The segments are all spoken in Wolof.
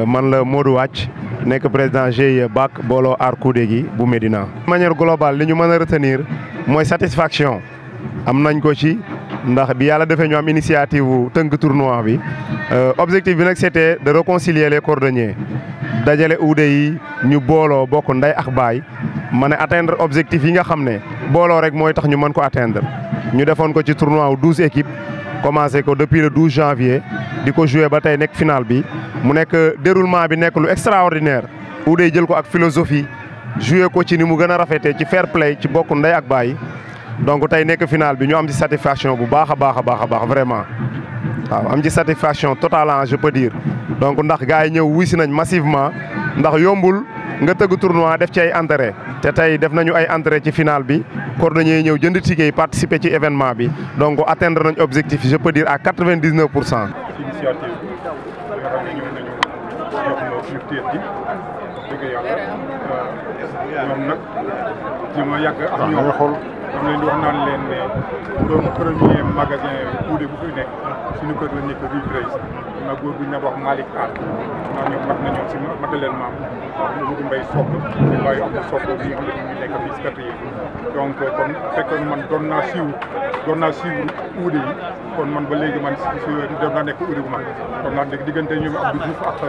man la Modou Wàcc nekk président GIE BAC booloo aar Koudé gi bu Médina. de manière globale li ñu mën a retenir mooy satisfaction am nañ ko ci ndax bi yàlla defee ñu am initiative bu tënk tournoi bi objectif bi nag c'était de réconcilier les cordonniers dajale uude yi ñu booloo bokk ndey ak baay mën a atteindre objectif yi nga xam ne booloo rek mooy tax ñu mën ko atteindre. ñu defoon ko ci tournoi wu 12 équipes commencé ko depuis le 12 janvier di ko joué ba tey nekk final bi mu nekk déroulement bi nekk lu extraordinaire. uude jël ko ak philosophie joué ko ci ni mu gën a rafetee ci fair play ci bokk ndey ak baay donc tey nekk final bi ñu am ci satisfaction bu baax a baax a baax a baax vraiment waaw am ci satisfaction totale je peux dire. donc ndax gars yi ñëw wuy si nañ massivement ndax yombul nga tëgg tournoi def ci ay entrée te tey def nañu ay entrée ci final bi cordonniers ñëw jënd ticket participer ci événement bi donc atteindre nañ objectif je peux dire à 99%. initiative bi nga xam ne ñëw nañu jox ma culture ji dëgg yàlla ñoom nag ci ma yàgg ak ñoom xool dama leen di wax naan leen ne doon premier magasin Koudé bu fi nekk suñu kër la nekk rue 13 na góor bu ñu ne wax Malick Anne ñoom mat na ñoom si matériellement Modou Mbaye Sock ñu bàyyi am Sock bi nga xam ne nekk fii si kër yi donc kon fekkoon man doon naa siiw uude yi kon man ba léegi man si doon naa nekk uude bu mag kon naa dégg diggante ñoom Abdou Diouf ak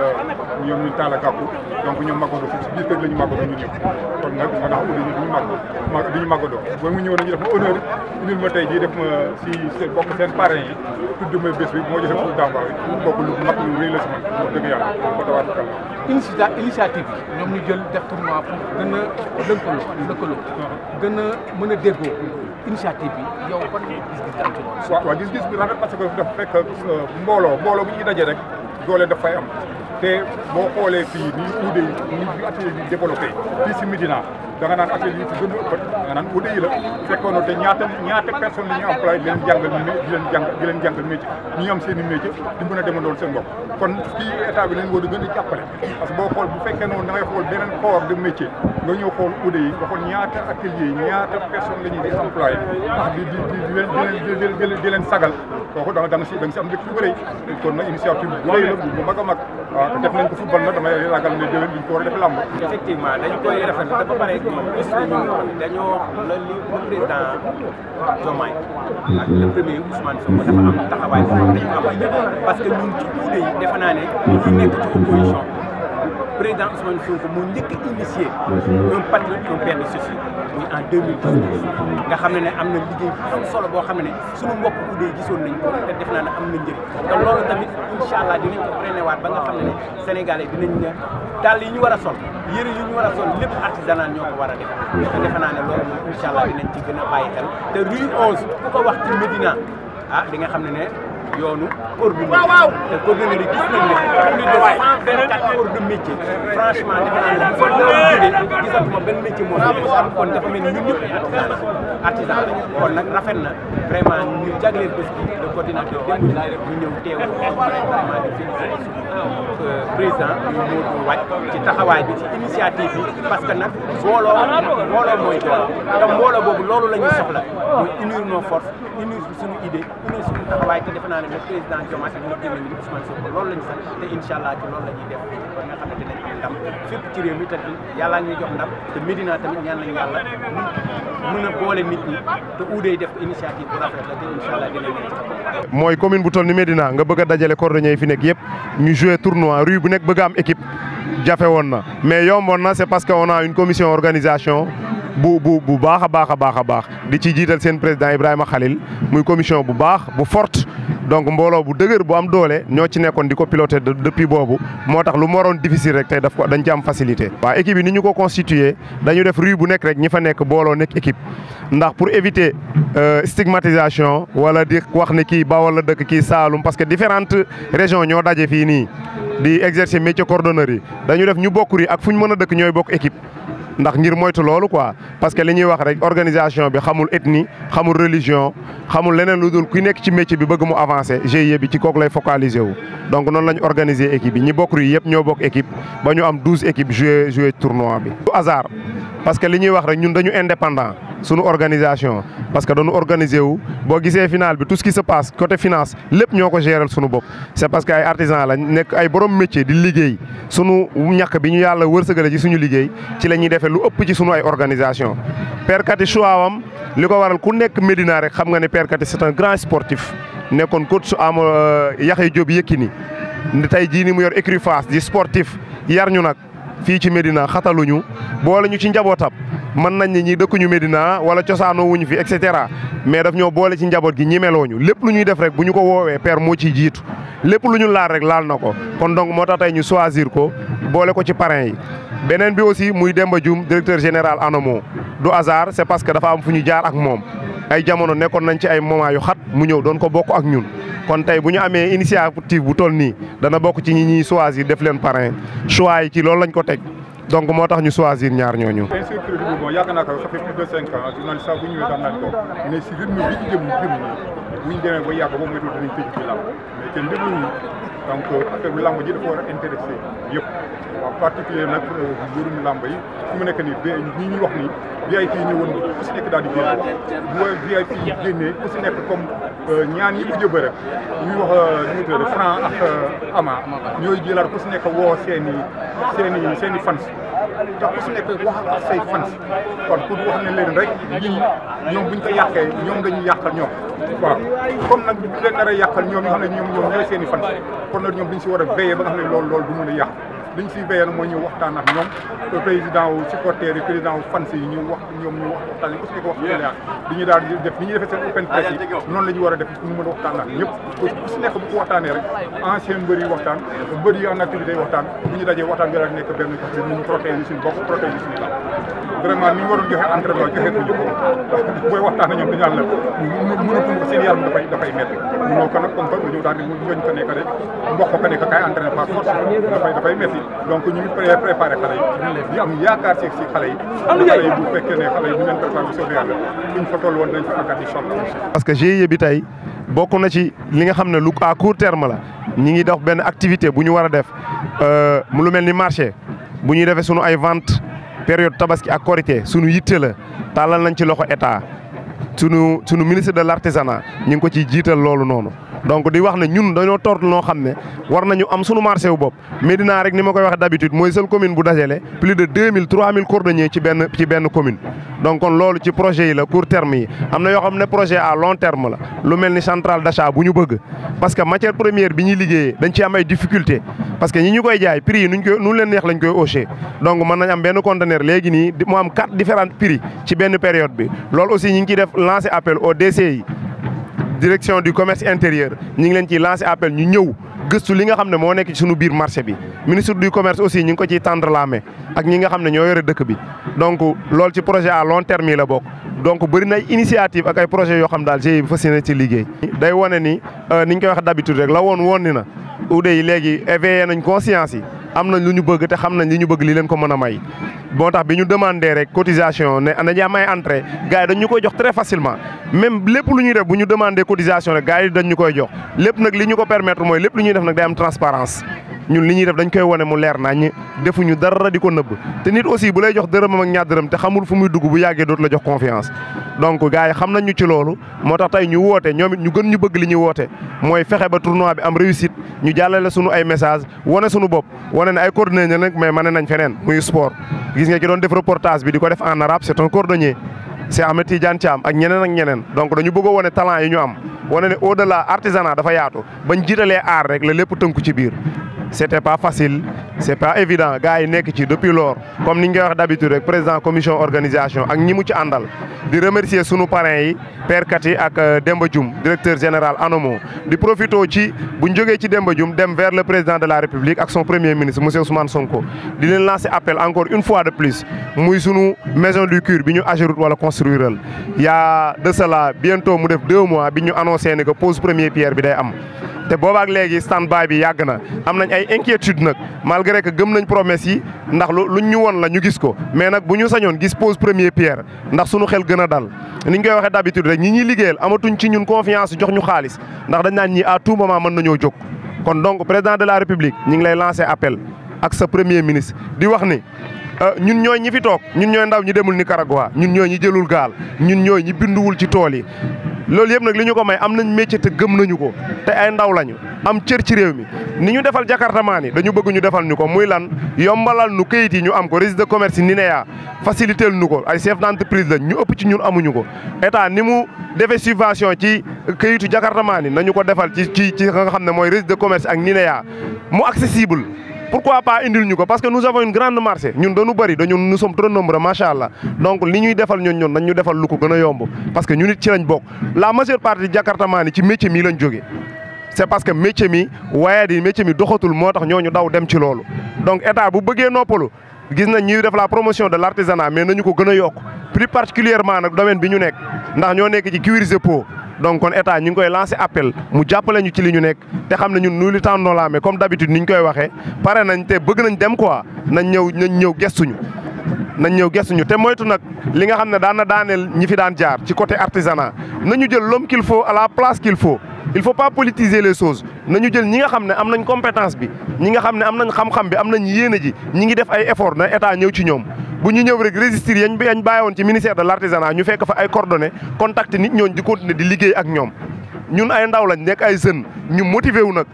ñoom ñu Talla Gakou donc ñoom màggandoo si biir kër la ñu màggandoo ñun ñëpp kon nag ma tax uude yi duñu màggandoo ba mu ñëw nañu def ma honneur indil ma tey jii def ma si seen bokk seen parrain yi tudd ma bés bi moo joxe pour Damba bokk lu mag lu rëy la si man wax dëgg yàlla ba tawaat initiative bi ñoom ñu jël def tournoi pour gën a lëkkaloo gën a mën a déggoo initiative bi yow ban gis-gis am ci loolu. waaw gis-gis bi rafet parce que dafa fekk mbooloo bu ñuy daje rek doole dafay am te boo xoolee fii nii uude yi ni atelier yi développé fii si Médina da nga naan atelier yi fi gën a ëpp da nga naan uude yi la fekkoon te ñaata personne la ñu employé di leen jàngal métier ñi am seen i métier di mën a demandool seen bopp kon fii état bi leen war a gën a jàppale parce que boo xool bu fekkee noonu da ngay xool beneen corps de métier nga ñëw xool uude yi nga xool ñaata atelier ñaata personne la ñuy di employé di leen sagal kooku da nga si am mbég fu bëri kon nag initiative bu rëy la bu mag a mag waaw def nañ ko football nag damay ragal ne déwén duñ ko war a def làmb. effectivement dañ koy rafetlu te ba pare gis nañu dañoo le président Diomaye ak le premier Ousmane Sonko dafa am taxawaay boo xam dañu am parce que ñun ci uude yi defe naa ne ñu nekk ci opposition président Ousmane Sonko moo njëkk a initié un patriote un père de société muy en 2019 nga xam ne am na liggéey bu am solo boo xam ne suñu mbokk uude yi gisoon nañ ko te def naa ne am na njëriñ te loolu tamit incha allah dinañ ko freiné waat ba nga xam ne Sénégalais dinañ ne dàll yi ñu war a sol yëre yi ñu war a sol lépp artisanal ñoo ko war a def te defe naa ne loolu moom incha allah dinañ ci gën a bàyyi xel te rue 11 ku ko wax ci Médina di nga xam ne yoonu ordinaire te ordinaire yi gis nañ ne plus de 124 corps de métier franchement defe naa ne bu fa loolu jógee gisatuma benn métier moo fi kon dafa mel ni ñun ñëpp ay artisan la kon nag rafet na vraiment ñu jagleel bés bi le coordinateur démb ñu ñëw teew vraiment di président ñu Modou Wathie ci taxawaay bi ci initiative bi parce que nag mbooloo mooy doole te mbooloo boobu loolu la ñuy soxla mooy unir nos forces unir suñu idée unir suñu taxawaay te defe naa ne le président Diomaye ak le premier ministre Ousmane Sonko loolu la ñu sax te incha allah ci loolu la ñuy def ba nga xam ne dinañ am ndam fépp ci réew mi te yàllaa ñuy jox ndam te Médina tamit ñaan nañu yàlla mën a boole nit ñi te uude def initiative bu rafet la te incha allah dinañ leen ci mooy commune bu toll ni Médina nga bëgg a dajale cordonniers yi fi nekk yëpp ñu jouer tournoi rue bu nekk bëgg a am équipe jafe woon na mais yomboon na c'est parce que on a une commission organisation bu baax a baax di ci jiital seen président Ibrahima Khalil muy commission bu baax bu forte donc mbooloo bu dëgër bu am doole ñoo ci nekkoon di ko piloter depuis boobu moo tax lu mu waroon difficile rek tey dañ ci am facilité. waaw équipe yi ni ñu ko constitué dañu def rue bu nekk rek ñi fa nekk booloo nekk équipe ndax pour éviter stigmatisation wala di wax ne kii Bawol la dëkk kii Saalum parce que différentes régions ñoo daje fii nii di exercer métier cordonnerie dañu def ñu bokk ri ak fu ñu mën a dëkk ñooy bokk équipe. ndax ngir moytu loolu quoi parce que li ñuy wax rek organisation bi xamul ethnie xamul religion xamul leneen lu dul ku nekk ci métier bi bëgg mu avancer GIE bi ci kooku lay focaliser wu. donc noonu la ñu organiser équipe yi ñi bokk ri yëpp ñoo bokk équipe ba ñu am 12 équipes jouer tournoi bi. du hasard parce que li ñuy wax rek ñun dañu indépendant sunu organisation parce que dañu organiser wu boo gisee final bi tout ce qui se passe côté finance lépp ñoo ko gérer sunu bopp. c'est parce que ay artisans lañ nekk ay borom métier di liggéey sunu ñàkk bi ñu yàlla wërsëgale ci suñu liggéey ci la ñuy defee lu ëpp ci sunu ay organisation Père Kati choix wam li ko waral ku nekk Médina rek xam nga ne Père Kati c'est un grand sportif nekkoon coach am Yaxya Diop Yékini tey jii ni mu yor écurie Fass di sportif yar ñu nag fii ci Médina xataluñu boole ñu ci njabootam mën nañ ne ñi dëkkuñu Médina wala cosaanoo wuñu fi et cetera mais daf ñoo boole ci njaboot gi ñemelooñu lépp lu ñuy def rek bu ñu ko woowee père moo ciy jiitu lépp lu ñu laal rek laal na ko kon donc moo tax tey ñu choisir ko boole ko ci parrain yi. beneen bi aussi muy Demba Dioum directeur général ANAMO du hasard c'est parce que dafa am fu ñu jaar ak moom ay jamono nekkoon nañ ci ay moment yu xat mu ñëw doon ko bokk ak ñun kon tey bu ñu amee initiative bu toll nii dana bokk ci ñi ñuy choisir def leen parrain choix yi ci loolu lañ ko teg donc moo tax ñu choisir ñaar ñooñu. insécurité bi bon yàgg naa ko ça fait plus de 5 ans journaliste sax bu ñëwee daan nañ ko mais si rythme bi ñu jëm bu ñu demee ba yàgg ba moytu dinañ tëj ci làmb mais kenn dégluwuñu donc affaire bi làmb ji dafa war a intéressé yëpp en particulier nag mbirum làmb yi fu mu nekk nii ñi ñuy wax nii VIP yi ñëwoon ku si nekk daal di génn bu VIP yi génnee ku si nekk comme ñaan ñi bu jëbë rek ñuy wax ñu tuddee Franc ak Ama ñooy jëlaat ku si nekk woo seen i fans te ku si nekk wax ak say fans kon pour wax ne leen rek lii ñoom buñ ko yàqee ñoom dañuy yàqal ñoom waaw comme nag bu leen nar a yàqal ñoom ñoo xam ne ñoom ñooy seen i fans kon nag ñoom dañ si war a veiller ba nga xam ne loolu du mën a yàq liñ siy veillé mooy ñu waxtaan ak ñoom président wu supporters yi président wu fans yi ñu wax ñoom ñu waxtaan ku si nekk wax di ñu daal di def ni ñuy defee seen open press yi noonu la ñu war a def pour ñu mën a waxtaan ak ñëpp ku si nekk bu ko waxtaanee rek ancien mbër yi waxtaan mbër yi en activité yi waxtaan bu ñu dajee waxtaan bi daal di nekk benn ñu protéger suñu bopp protéger suñu bopp vraiment ni ñu waroon joxe entraînement joxe ko booy waxtaan ak ñoom dañu naan la mënatuñ ko seen yaram dafay métti mënoo ko nag comme que ñëw daal di ñooñ ko nekk rek mboq ko nekk kay entraîné par force dafay métti donc ñu ngi préparé xale yi di am yaakaar si xale yi bu fekkee ne xale yi ñu leen préparé bu soobee yàlla fuñ fa toll woon dañ fa àggat incha allah. parce que GIE bi tey bokk na ci li nga xam ne lu à court terme la ñi ngi dox benn activité bu ñu war a def mu lu mel ni marché bu ñuy defee sunu ay vente période tabaski ak korité sunu yitte la tàllal nañ ci loxo état sunu ministre de l'artisanat ñu ngi ko ciy jiital loolu noonu. donc di wax ne ñun dañoo tort noo xam ne war nañu am sunu marché wu bopp Médina rek ni ma koy waxee d'habitude mooy seule commune bu dajale plus de 2000 3000 cordonniers ci benn commune. donc kon loolu ci projet yi la court terme yi am na yoo xam ne projet à long terme la lu mel ni centrale d'achat bu ñu bëgg parce que matière première bi ñuy liggéeyee dañ ci am ay difficultés parce que ñi ñu koy jaay prix yi nu leen neex lañ koy haussé donc mën nañ am benn conteneur léegi nii mu am 4 différents prix ci benn période bi loolu aussi ñi ngi ciy def lancer appel au DCI. direction du commerce intérieur ñi ngi leen ciy lancer appel ñu ñëw gëstu li nga xam ne moo nekk ci suñu biir marché bi ministre du commerce aussi ñi ngi ko ciy tendre la main ak ñi nga xam ne ñoo yore dëkk bi donc loolu ci projet à long terme yi la bokk donc bëri na ay initiative ak ay projets yoo xam daal GIE bi fas yéene ci liggéey. day wane ni ni ñu koy wax d'habitude rek la woon ni na uude yi léegi éveillé nañ conscience yi am nañ lu ñu bëgg te xam nañ li ñu bëgg li leen ko mën a may. moo tax bi ñu demandé rek cotisation ne dañuy am ay entrée gars yi dañ ñu koy jox très facilement même lépp lu ñuy def bu ñu demandé cotisation rek gars yi dañ ñu koy jox lépp nag li ñu ko permettre mooy lépp lu ñuy def nag day am transparence ñun li ñuy def dañ koy wane mu leer nañ defuñu dara di ko nëbb te nit aussi bu lay jox dërëmam ak ñaar dërëm te xamul fu muy dugg bu yàggee dootu la jox confiance donc gars yi xam nañ ñu ci loolu moo tax tey ñu woote ñoom it ñu gën ñu bëgg li ñuy woote mooy fexe ba tournoi bi am réussite ñu jàllale sunu ay message wane sunu bopp wane ne ay coordonnées nag mais mane nañ feneen muy sport gis nga ki doon def reportage bi di ko def en arabe c'est un cordonnier c'est Ahmed Tidiane Thiam ak ñeneen donc dañu bëgg a wane talent yi ñu am wane ne au-delà artisanat dafa yaatu bañ jiitalee art rek la lépp tënku ci biir c'était pas facile c'est pas évident gars yi nekk ci depuis lors comme ni ñu koy wax d'habitude rek président commission organisation ak ñi mu ci àndal di remercier sunu parrains yi Père Kati ak Demba Dioum directeur général ANAMO di profito ci bu ñu jógee ci Demba Dioum dem vers le président de la République ak son premier ministre monsieur Ousmane Sonko di leen lancer appel encore une fois de plus muy sunu maison du cure bi ñu Ageroute wala construire y a de cela bientôt mu def 2 mois bi ñu annoncé ne que pose première pierre bi day am. te boobaak léegi stand by bi yàgg na am nañ ay inquiétude nag malgré que gëm nañ promesse yi ndax luñ ñu won la ñu gis ko mais nag bu ñu sañoon gis pose première pierre ndax suñu xel gën a dal ni ñu koy waxee d'habitude rek ñi ñuy liggéeyal amatuñ ci ñun confiance jox ñu xaalis ndax dañ naan ñi à tout moment mën nañoo jóg kon donc président de la république ñi ngi lay lancer appel ak sa premier ministre di wax ni ñun ñooy ñi fi toog ñun ñooy ndaw ñi demul Nicaragua ñun ñooy ñi jëlul gaal ñun ñooy ñi binduwul ci tool yi loolu yëpp nag li ñu ko may am nañ métier te gëm nañu ko te ay ndaw lañu am cër ci réew mi ni ñu defal jakartamaan yi dañu bëgg ñu defal ñu ko muy lan yombalal nu kayit yi ñu am ko registre de commerce NINEA faciliter nu ko ay chef d'entreprise lañ ñu ëpp ci ñun amuñu ko état ni mu defee subvention ci kayitu jakartamaan yi nañu ko defal ci nga xam ne mooy registre de commerce ak NINEA mu accessible. Pourquoi pas indil ñu ko parce que nous avons une grande marché ñun dañu bëri nous sommes trop nombreux macha allah donc li ñuy defal ñun nañ ñu defal lu ko gën a yomb parce que ñun it ci lañ bokk la majeure partie jakartamaan yi ci métier mi lañ jógee. c'est parce que métier mi waaye di métier mi doxatul moo tax ñooñu daw dem ci loolu donc état bu bëggee noppalu gis nañ ñuy def la promotion de l'artisanat mais nañu ko gën a yokk plus particulièrement nag domaine bi ñu nekk ndax ñoo nekk ci cuir peau. donc kon état ñu ngi koy lancer appel mu jàppale ñu ci li ñu nekk te xam ne ñun nous li tendons la main comme d'habitude ni ñu koy waxee pare nañ te bëgg nañ dem quoi nañ ñëw gestuñu te moytu nag li nga xam ne daan na daaneel ñi fi daan jaar ci côté artisanat nañu jël l'homme qu'il faut à la place qu'il faut il faut pas politiser les choses nañu jël ñi nga xam ne am nañ compétence bi ñi nga xam ne am nañ xam-xam bi am nañ yéene ji ñi ngi def ay effort na état ñëw ci ñoom bu ñu ñëw rek registre yañ bàyyi woon ci ministère de l'artisanat ñu fekk fa ay coordonnées contact nit ñooñu di continuer di liggéey ak ñoom ñun ay ndaw lañ nekk ay jeunes ñu motivé wu nag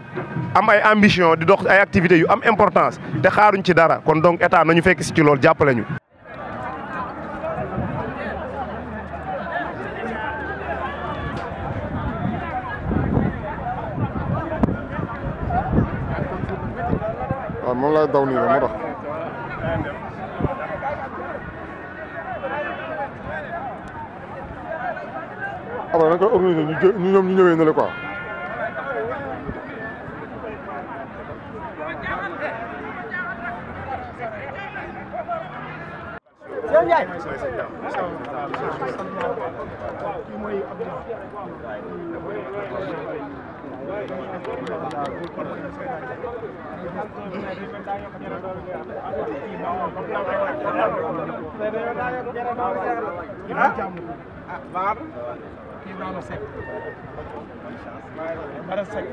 am ay ambition di dox ay activités yu am importance te xaaruñ ci dara kon donc état nañu fekk si ci loolu jàppale ñu. waaw moom laay daw nii la moo tax. après dañ koy organiser ñu ñoom ñu ñëwee ne la quoi. Ibrahima Seck Bara Seck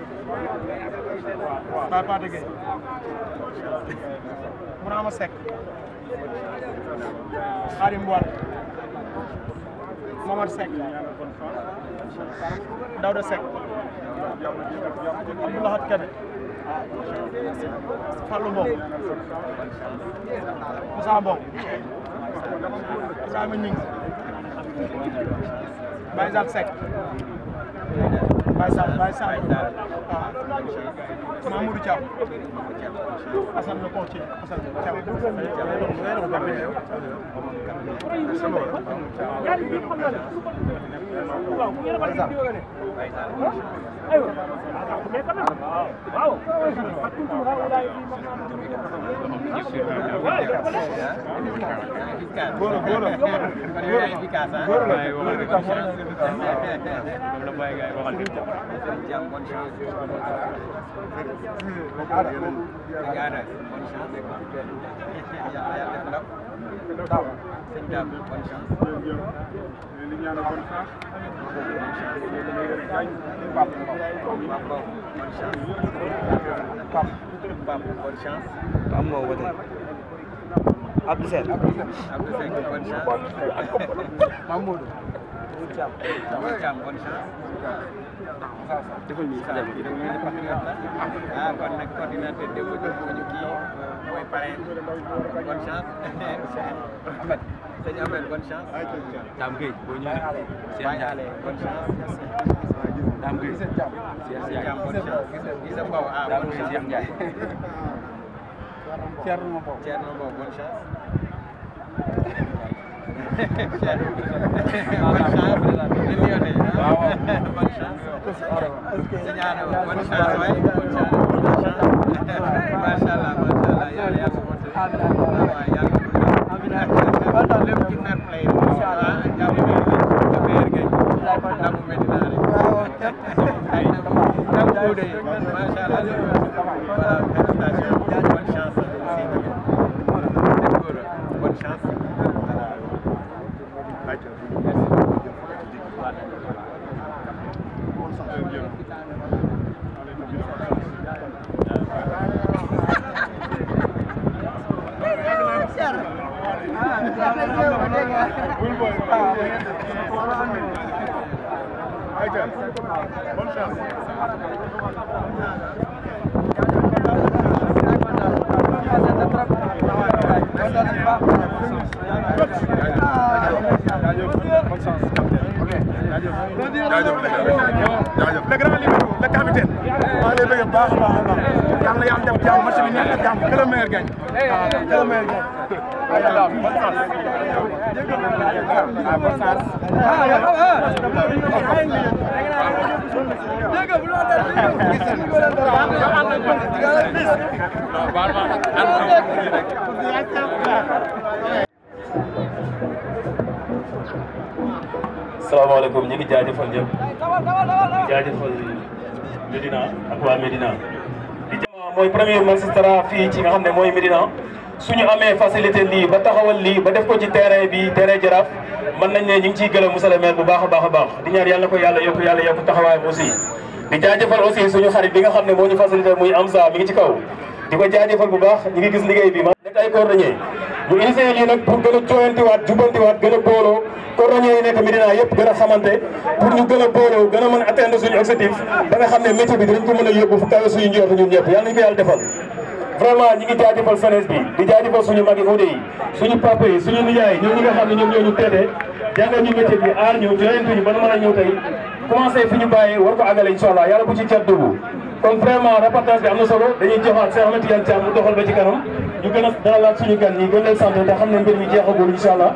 Papa de Gueye Mourama Seck Khadim Wade Momar Seck Daouda Seck Abdoulahat Kébé Fallou Mbow Moussa Mbow Ibrahima Ning Baye Zal Seck Baye Zal Mamoudou Thiam Assane Le Pontier Assane Thiam Abdou Seck bonne chance Mamoudou Thiam bonne chance defal ni sa dem ah kon nag coordinateur de ñu kii mooy parrain bonne chance Ahmed sëñ Ahmed bonne chance Dame Gueye boo ñëwee Cheikh Ndiaye bonne chance Dame Gueye Cheikh Ndiaye bonne chance Issa Mbow ah bonne chance Cheikh Ndiaye Thierno Mbow bonne chance le grand libéro le capitaine maa lay bëgg baax a baax a baax yàlla na yàlla def jàmm match bi neex na jàmm que le meilleur gagne que le meilleur gagne salaamaaleykum ñu ngi jaajëfal ñëpp di jaajëfal Médina ak waa Médina di mooy premier magistrat fii ci nga xam ne mooy Médina suñu amee facilité lii ba taxawal lii ba def ko ci terrain bi terrain Jaraaf mën nañ ne ñu ngi ciy gërëm monsieur le maire bu baax a baax a baax di ñaan yàlla ko yàlla yokk taxawaayam aussi di jaajëfal aussi suñu xarit bi nga xam ne moo ñu facilité muy Amza mi ngi ci kaw di ko jaajëfal bu baax ñu ngi gis liggéey bi ma nekk ay cordonnier bu initié lii nag pour gën a jooyantiwaat jubbantiwaat gën a booloo cordonnier yi nekk Médina yëpp gën a xamante pour ñu gën a booloo gën a mën a atteindre suñu objectif ba nga xam ne métier bi dinañ ko mën a yóbbu fu kawe suñu njort ñun ñëpp yàlla nañu ko yàlla defal vraiment ñi ngi jaajëfal jeunesse bi di jaajëfal suñu magi uude yi suñu papa yi suñu nijaay ñoom ñi nga xam ne ñoom ñoo ñu teete jàngal ñu métier bi aar ñu joyantuñu ba mën a ñëw tey commencé fi ñu bàyyee war ko àggale incha allah yàlla bu ci cat dugg kon vraiment reportage bi am na solo dañuy joxaat Cheikh Ahmed Tidiane Thiam mu doxal ba ci kanam ñu gën a dalalaat suñu gan ñi gën leen sant te xam ne mbir mi jeexagul incha allah.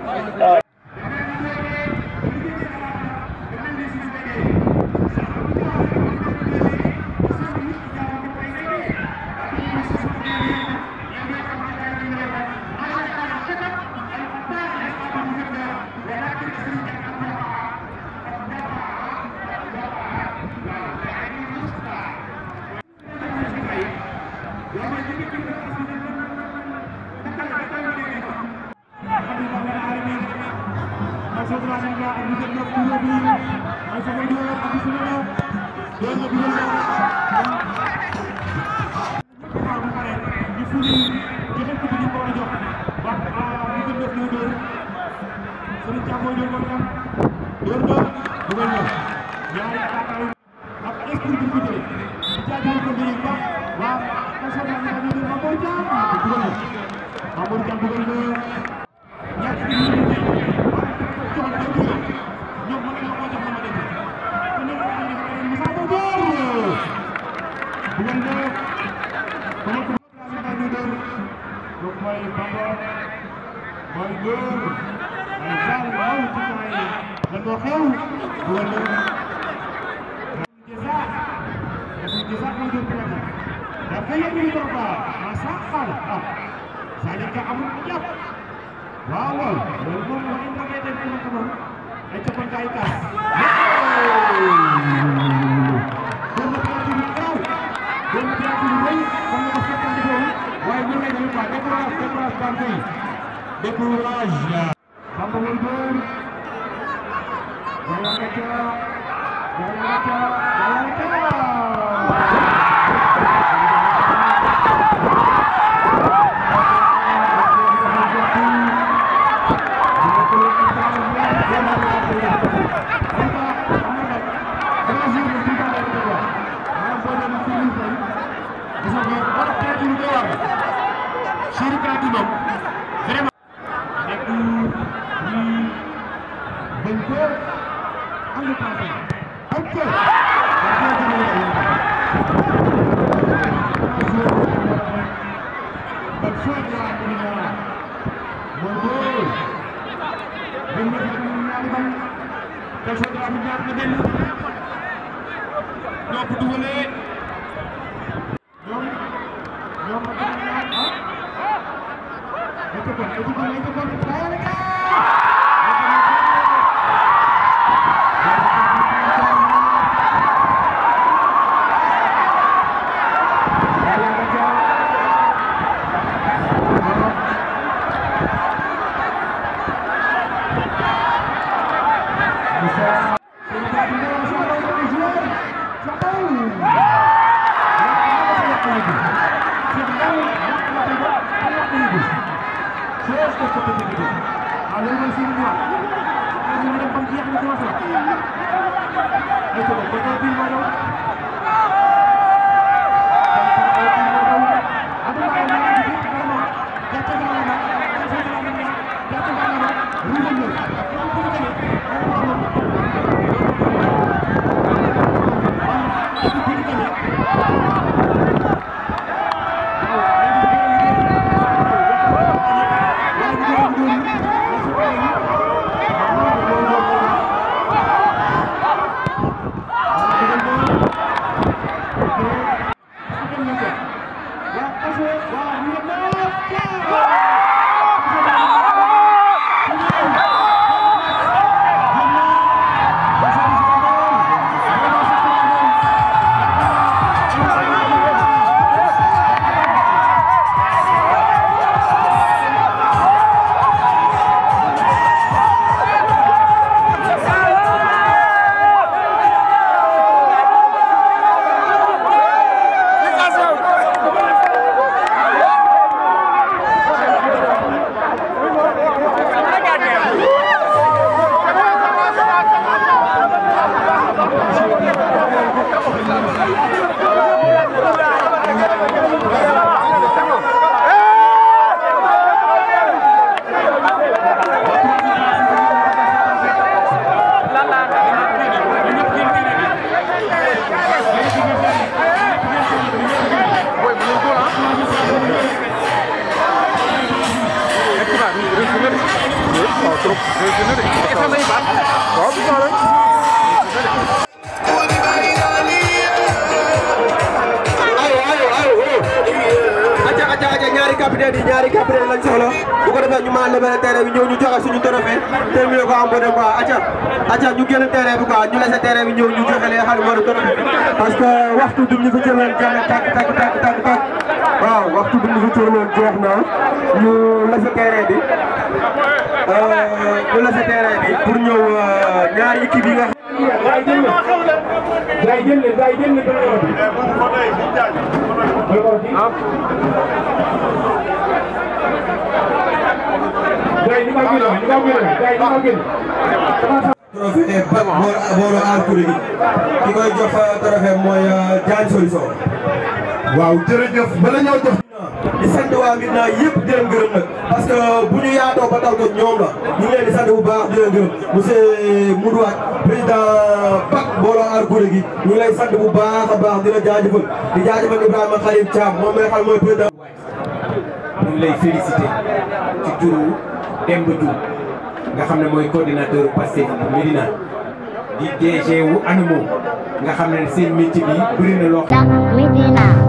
aja ñaari capitaine lañ soxla bu ko defee ñu mën a libéré terrain bi ñëw ñu joxe suñu trophée terminé ko am bonne quoi aca ñu génn terrain bi quoi ñu laissé terrain bi ñëw ñu joxe li nga xam ne moo di trophée parce que waxtu bi ñu fi jëloon jeex na tak waaw waxtu bi ñu fi jëloon jeex na ñu laissé terrain bi pour ñëw ñaari équipe yi nga trophée boolu Arcouré gi ki koy jox trophée mooy Diagne Solution. waaw jërëjëf bala ñoo jox. di sant waa Médina yëpp di leen gërëm nag parce que bu ñu yaatoo ba taw ko ñoom la ñu ngi leen di sant bu baax di leen gërëm monsieur Modou Wack président BAC booloo Arcouré gi ñu ngi lay sant bu baax a baax di la jaajëfal di jaajëfal Ibrahima Khalil Thiam moom may xam mooy président. ñu ngi lay félicité ci turu Demba Diouf nga xam ne mooy coordinateur Pastef bu Médina di DG wu ANAMO nga xam ne seen métier bi bëri na loo xam.